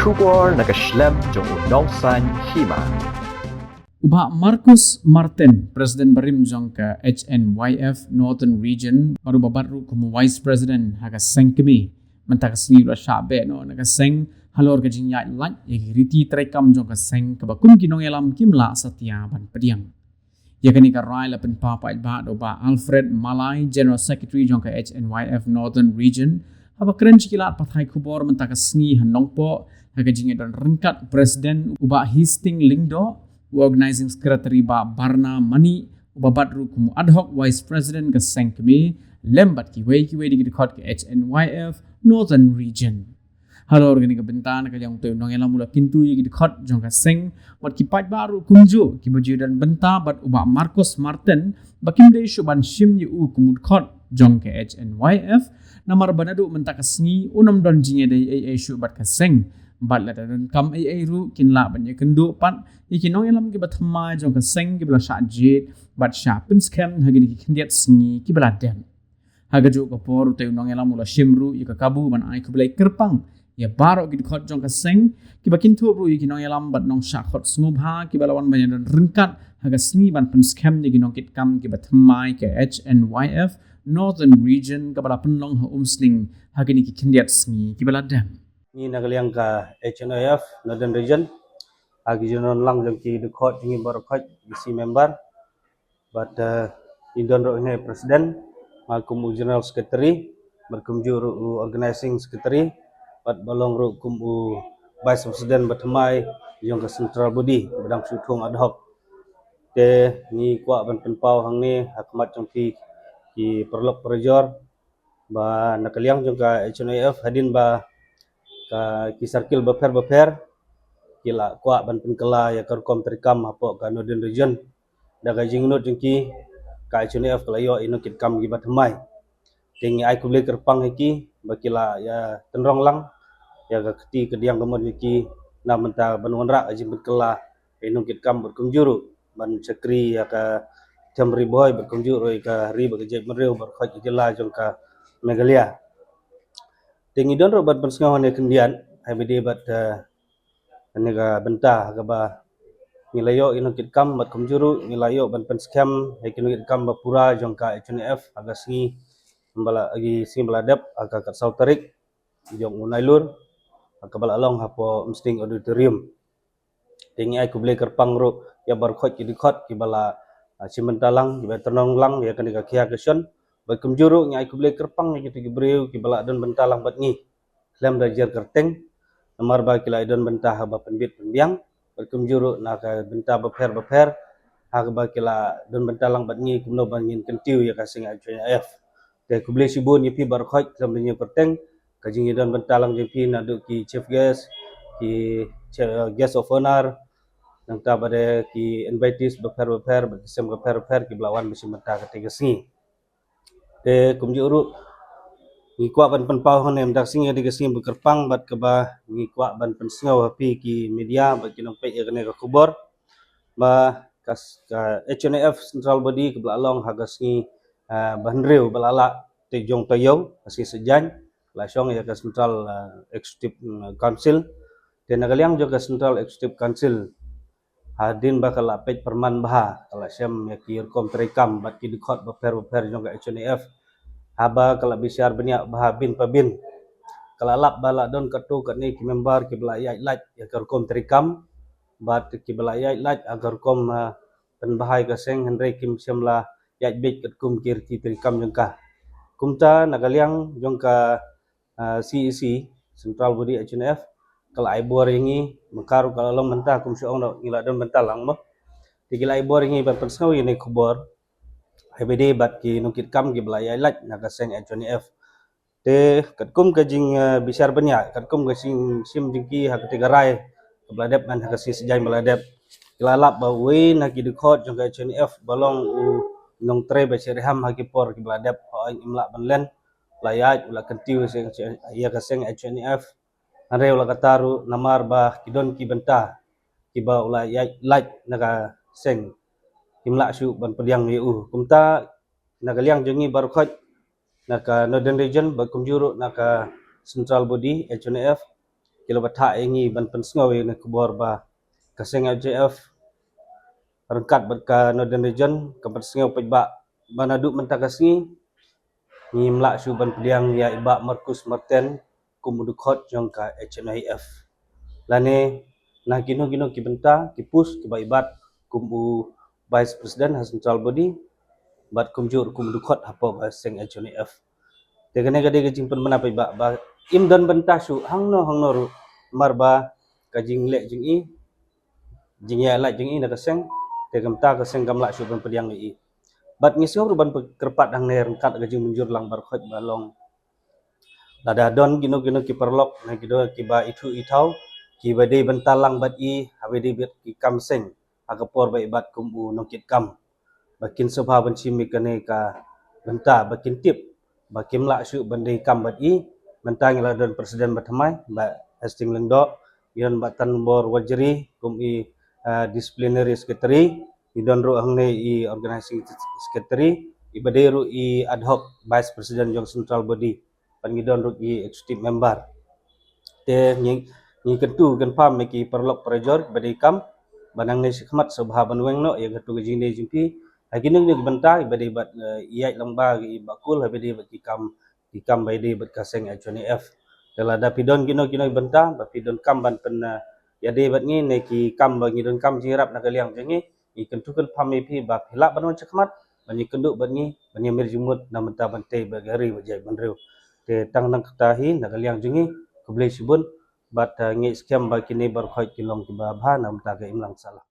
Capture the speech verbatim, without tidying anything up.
Khubor na ka shlem jong u Nongsaiñ Hima. U Bah Marcus Martin, President barim jong ka H N Y F Northern Region, bad uba bat ruh kum u Vice President ha ka seng kmie, mynta ka sngi u la shah beh noh na ka seng halor ka jingïaid lait ïa ki riti treikam jong ka seng kaba kum ki nongïalam kim lah satia ban pdiang. Ïa kane ka rai la pynpaw paidbah da u Bah Alfred Malai, General Secretary jong ka H N Y F Northern Region, haba kren sha ki lad pathai khubor mynta ka sngi ha Nongpoh ha ka jingïadon ryngkat u President u Bah Hastings Lyngdoh, u Organising Secretary Bah Barna Manih, uba bat ruh kum u ad hoc Vice President ka seng kmie, lem bad kiwei kiwei de ki dkhot ka H N Y F Northern Region. Halor kane ka bynta, na ka liang utei u nongïalam u la kyntu ïa ki dkhot jong ka seng bad ki paidbah ruh kumjuh kiba ju ïadon bynta bad u Bah Marcus Martin ba kim dei shuh ban shim ïa u kum u dkhot jong ka H N Y F, namar ba naduh mynta ka sngi um don jingïadei ei ei shuh bad ka seng, bad lada don kam ei ei ruh kin lah ban ïakynduh pat ïa ki nongïalam kiba thymmai jong ka seng kiba la shah jied bad shah pynskhem ha kine ki khyndiat sngi kiba la dep. Ha kajuh ka por, utei u nongïalam u la shim ruh ïa ka kabu ban ai khublei kyrpang ïa baroh ki dkhot jong ka seng, kiba kynthup ruh ïa ki nongïalam bad nongshah khot sngewbha kiba la wan ban ïadon ryngkat ha ka sngi ban pynskhem ïa ki nongkitkam kiba thymmai ka H N Y F Northern Region kaba la pynlong ha Umsning ha kine ki khyndiat sngi kiba la dep. Ngi na ka liang ka H N Y F Northern Region, ha ki jingïadon lang jong ki dkhot jong ngi baroh khoit, ki shi member, bad, eh, i don ruh hangne President, nga kum u General Secretary, bad kumjuh ruh u Organising Secretary, bad ba long ruh kum u Vice President ba thymmai jong ka Central Body ba dang shu thung ad hoc. Te ngi kwah ban pynpaw hangne ha khmat jong phi ki paralok parajor ba na ka liang jong ka H N Y F, hadien ba ka ki circle bapher bapher ki la kwah ban pynkylla ïa ka rukom treikam hapoh ka Northern Region, da ka jingïaid jong ki, ka H N Y F ka la ïoh ïa ki nongkitkam kiba thymmai. Te ngi ai khublei kyrpang ïa ki ba ki la ïa tynrong lang ïa ka kti kadiang kamon ïa ki na bynta ban wanrah ka jingpynkylla ïa ki nongkitkam bad kumjuh ruh ban shakri ïa ka them Ri Bhoi bad kumjuh ruh ïa ka ri bad ka jaitbynriew baroh khoit ka jylla jong ka Meghalaya. Te ngi don ruh ban pynsngew hangne khyndiat, ha ba dei bad, eh, hangne ka bynta ha kaba ngi la ïoh ïa ki nongkitkam bad kumjuh ruh ngi la ïoh ban pynskhem ïa ki nongkitkam ba pura jong ka H N Y F ha ka sngi ba la, ha ka sngi ba la dep, ha ka khatsaw tarik jong u Nailur, ha kaba la long hapoh Umsning Auditorium. Te ngi ai khublei kyrpang ruh ïa baroh khoit ki dkhot kiba la, ah, shim bynta lang, kiba tynrong lang ïa kane ka khia ka shon. Bad kumjuh ruh ngi ai khublei kyrpang ïa kita ki briew kiba la don bynta lang bad ngi khlem da jer kyrteng, namar ba ki la don bynta haba pynbit pynbiang, bad kumjuh ruh na ka bynta bapher bapher ha kaba ki la don bynta lang bad ngi kumno ba ngin kyntiew ïa ka seng H N Y F. Te khublei shibun ïa phi baroh khoit khlem da jer kyrteng, ka jingïadon bynta lang jong phi naduh ki chief guest, ki che-, guest of honour, nangta bad ki invitees bapher bapher, bad ki sem bapher bapher kiba la wan ban shim bynta ha kata ka sngi. Te kumjuh ruh ngi kwah ban pynpaw hangne mynta ka sngi ka dei ka sngi ba kyrpang bad kaba ngi kwah ban pynsngew ha phi ki media bad ki nongpeit ïa kane ka khubor ba ka s-, ka H N Y F Central Body kaba la long ha ka sngi, ah, ba hynriew ba la lah tarik jong u taïew, ka sngi Saitjaiñ, la shong ïa ka Central, ah, Executive, mm, Council. Te na ka liang jong ka Central Executive Council, hadien ba ka la peit pyrman bha, ka la shem ïa ki rukom treikam bad ki dkhot bapher bapher jong ka H N Y F, haba ka la bishar bniah bha bin pa bin, ka la lap ba la don katto katne ki member kiba la ïaid lait ïa ka rukom treikam bad kiba la ïaid lait ha ka rukom, ah, pynbha ïa ka seng, hynrei kim shym la ïaid beit katkum ki riti treikam jong ka. Kumta na ka liang jong ka, ah, C E C, Central Body H N Y F, ka la ai bor ïa ngi, mynta ruh ka la long mynta, kum shu ong noh ngi la don bynta lang mo. Te ki la ai bor ïa ngi ban pynsngew ïa kane ka khubor ha ba dei bad ki nongkitkam kiba la ïaid lait na ka seng H N Y F. Te katkum ka jing, eh, bishar bniah, katkum ka jing shim jong ki ha katei ka rai kaba la dep, man ha ka sngi Saitjaiñ ba la dep, ki la lap ba uwei na ki dkhot jong ka H N Y F ba long u nongtrei ba shyrkhei ha ki por kiba la dep, hooid, im lah ban len, la ïaid, u la kyntiew ïa ka seng H N Y F. Hynrei u la kata ruh namar ba ki don ki bynta kiba u la ïaid lait na ka seng, kim lah shuh ban pdiang ïa u. Kumta na ka liang jong ngi baroh khoit, na ka Northern Region bad kumjuh ruh na ka Central Body H N Y F, ki la ba thah ïa ngi ban pynsngew ïa kane ka khubor ba ka seng H J F ryngkat bad ka Northern Region ka pynsngew paidbah ba naduh mynta ka sngi ngim lah shuh ban pdiang ïa i Bah Marcus Marten kum u dkhot jong ka H N I F. Lane na kino kino ki bynta ki post kiba i bat kum u Vice President ha Central Body bad kumjuh kum u dkhot hapoh ka seng H N I F. Te kane ka dei ka jingpynbna paidbah ba im don bynta shuh hangno hangno ruh, namar ba ka jingleh jong i, jingïaleh jong i na ka seng, te kumta ka seng kam lah shuh ban pdiang ïa i. Bad ngi sngew ruh ban kyrpad hangne ryngkat ka jingmynjur lang baroh khoit ba long lada don kino kino ki paralok na kino kiba ithuh ithaw kiba dei bynta lang bad i haba dei bad ki kam seng ha ka por ba i bat kum u nongkitkam, ba kin sngewbha ban shim ïa kane ka bynta ba kin tip ba kim lah shuh ban dei kam bad i. Mynta ngi la don president ba thymmai, Bah Hastings Lyngdoh, ngi don Bah Tanbor Warjri kum i, ah, disciplinary secretary, ngi don ruh hangne i organizing secretary, iba dei ruh i ad hoc vice president jong central body, bad ngi don ruh i executive member. Te ngi, ngi kyntu kynpham ïa ki paralok parajor ba dei kam ba nangne shakhmat sngewbha ban weng noh ïa katu ka jingdei jingphi ha kino kino ki bynta ba dei bad, eh, ïaid lang ba i bakul ha ba dei bad ki kam, ki kam ba dei bad ka seng H N I F. Te lada phi don kino kino ki bynta ba phi don kam ban pyn, eh, ïadei bad ngi ne ki kam ba ngi don kam jingïarap na ka liang jong ngi, ngi kyntu kynpham ïa phi ba phi lah ban wan shakhmat ban ïakynduh bad ngi ban ïamir jingmut na bynta ban tei bad ka ri bad jaitbynriew. Te tang nangta hi na ka liang jong ngi, khublei shibun bad, eh, ngi skhem ba kine baroh khoit ki long kiba bha na bynta ka imlang sahlang.